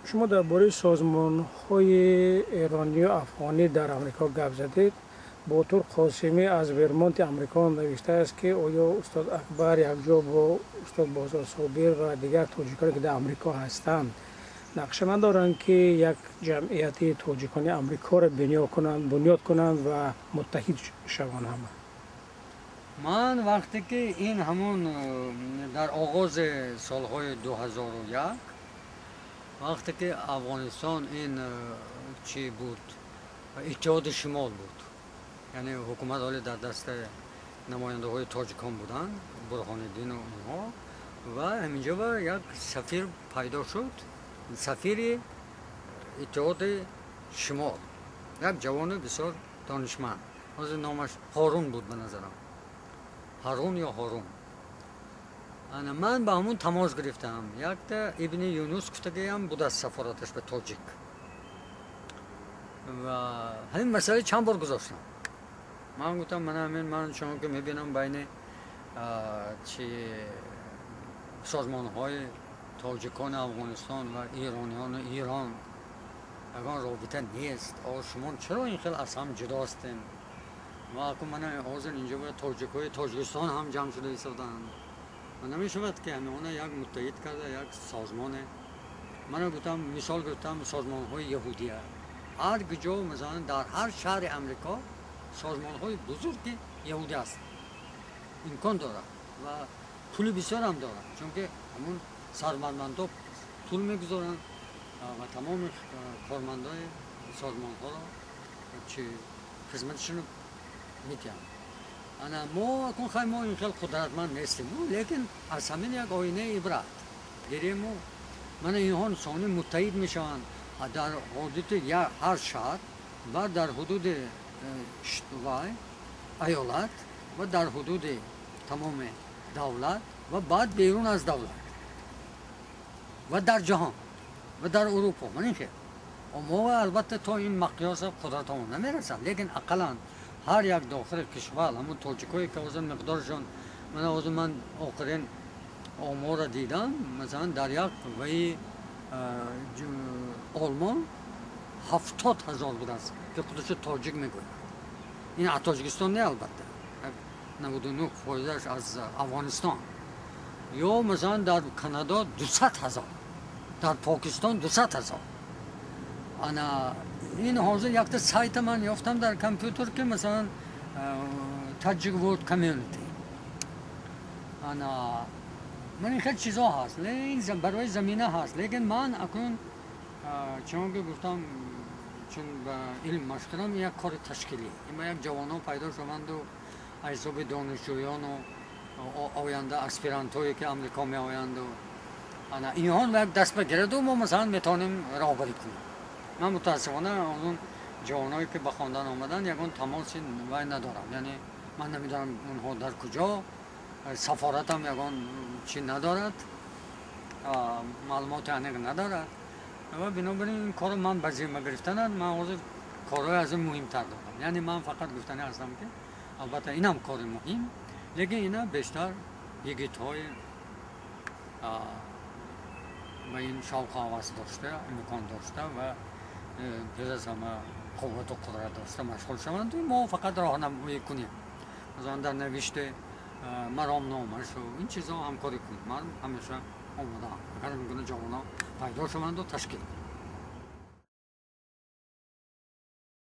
Шумо дар бораи созмонҳои эронию афғонӣ дар Амрико гап задед. Ботур Қосимӣ аз Вермонти Амрико навиштааст, ки оё устод Акбар якҷо бо устод Бозор Собир ва дигар тоҷиконе, ки дар Амрико ҳастанд, нақша надоранд, ки як ҷамъияти тоҷикони Амрикоро бунёд кунанд ва муттаҳид шаванд ҳама? Ман вақте ки ин ҳамон дар оғози солҳои 2001, вақте ки Афғонистон ин чӣ буд, Иттиҳоди Шимол буд, яъне ҳукумат ҳоле дар дасти намояндаҳои тоҷикон буданд, Бурҳониддину инҳо, ва ҳаминҷо як сафир пайдо шуд, сафири Иттиҳоди Шимол, як ҷавони бисёр донишманд, ҳозир номаш Ҳорун буд ба назарам, Ҳарун ё Ҳорун. Ана ман ба ҳамун тамос гирифтам. Якта Ибни Юнус гуфтагиам буд аз сафораташ ба тоҷик, ва ҳамин масъала чанд бор гузоштам. Ман гуфтам, ман ҳамин, ман шумо ки мебинам, байни чи созмонҳои тоҷикони Афғонистон ва эрониёни Эрон ягон робита нест. О, шумо чаро ин хел аз ҳам ҷудо ҳастем? Ва аку мана ҳозир инҷо ба тоҷикҳои Тоҷикистон ҳам ҷамъ шуда истоданд ва намешавад, ки ҳамиона як муттаҳид карда як созмоне. Мана гуфтам, мисол гуфтам, созмонҳои яҳудия ҳар куҷо, масалан дар ҳар шаҳри Амрико созмонҳои бузурги яҳудӣ ҳаст, имкон дорад ва пули бисёрам дорад, чунки ҳамун сармандмандо пул мегузоранд ва тамоми кормандои созмонҳоро чи хизматашонро медиҳанд. Ана мо акун хай, мо ин хел қудратманд нестем, лекин аз ҳамин як оинаи ибрат гирему мана инҳо сони муттаҳид мешаванд дар ҳудуди ҳар шаҳр ва дар ҳудуди вай аёлат ва дар ҳудуди тамоми давлат ва баъд берун аз давлат ва дар ҷаҳон ва дар Урупо. Ман ин хел мо албатта то ин миқёса қудратамон намерасад, лекин ақаллан ҳар як дохили кишвар ҳамун тоҷикое ки ҳозир миқдорашон, мана ҳозир ман охирин оморро дидам, масалан дар як ваи Олмон 70,000 будааст, ки худашо тоҷик мегӯяд. Ин аз Тоҷикистон не, албатта, 99 фоизаш аз Афғонистон. Ё масалан дар Канадо 200,000, дар Покистон 200,000. Ана ин ҳозир якта сайта ман ёфтам дар компютер, ки масалан Tajik World Community. Ана ман ин хел чизо ҳаст, ин барои замина ҳаст. Лекин ман акнун, чунон ки гуфтам, чун ба илм машғулам, як кори ташкилӣ, ин як ҷавонон пайдо шаванду аз ҳисоби донишҷӯёну оянда аспирантҳое, ки Амрико меоянду, ана инҳо як даст ба гираду мо масалан метавонем роҳбарӣ кунем. Ман мутаассифона он ҷавоное, ки ба хондан омаданд, ягон тамоси вай надорам, яъне ман намедонам онҳо дар куҷо, сафоратам ягон чи надорад, маълумоти аниқ надорад ва бинобар ин корро ман ба зимма гирифтанад. Ман ҳозир корҳои аз ин муҳимтар дорам. Яъне ман фақат гуфтани ҳастам, ки албатта инам кори муҳим, лекин ина бештар йигитҳои ба ин шавқу ҳавас дошта, имкон дошта ва пеш аз ҳама қуввату қудрат дошта машғул шаванд. Мо фақат роҳнамоӣ кунем, масалан дар навишти маромномашу ин чизҳо ҳамкорӣ кунем. Ман ҳамеша омодаам, агар имкона ҷавонон пайдо шаванду ташкил кунем.